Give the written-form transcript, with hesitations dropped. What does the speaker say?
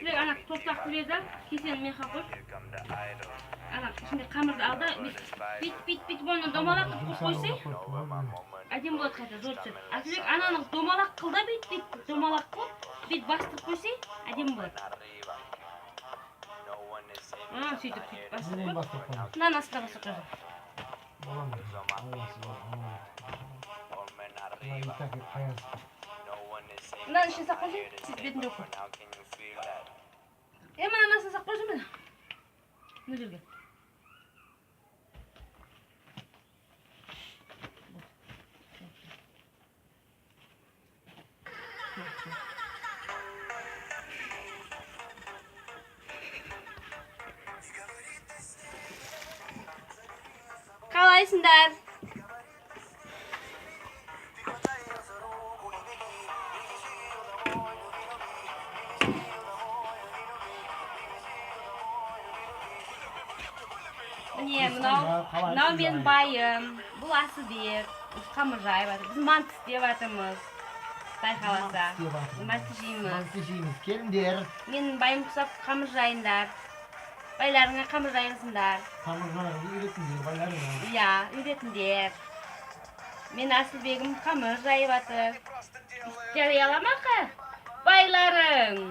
Асылбек, ана тостақты бер да, кесені мен қойып. Ана ішінде қамырды ал да, бүйтіп бүйтіп бүйтіп бүйтіп оны домалақ қылып қойып қойсай, әдемі болады, қайта зор түседі. Асылбек, ананы домалақ қыл да, бүйтіп бүйтіп домалақ қылып, бүйтіп бастырып қойсай, әдемі болады. А, сөйтіп сөйтіп бастырып Нені қой. Бастырып қоймыз? Мынаның астына бастырып қойсаң. Бола ма? Боласы, болмайды. Мына и так аяз. Мынаның ішіне салып қойсай, сөйтіп бетін жауып қой. Е, мынаның астына салып қойсай, міне, мына жерге. Қалайсыңдар? Міне, мынау, мынау менің байым, бұл Асылбек. Біз қамыр жайып жатыр, біз манты істеп жатырмыз, құдай қаласа. Істеп жатырмыз. Манты жейміз. Манты жейміз. Келіңдер. Менің байым құсап қамыр жайыңдар, байларыңа қамыр жайғызыңдар. Қамыр жаюды үйретіңдер байларыңа. Иә, үйретіңдер. Мен Асылбегім қамыр жайып жатыр. Жарай ала ма, байларың?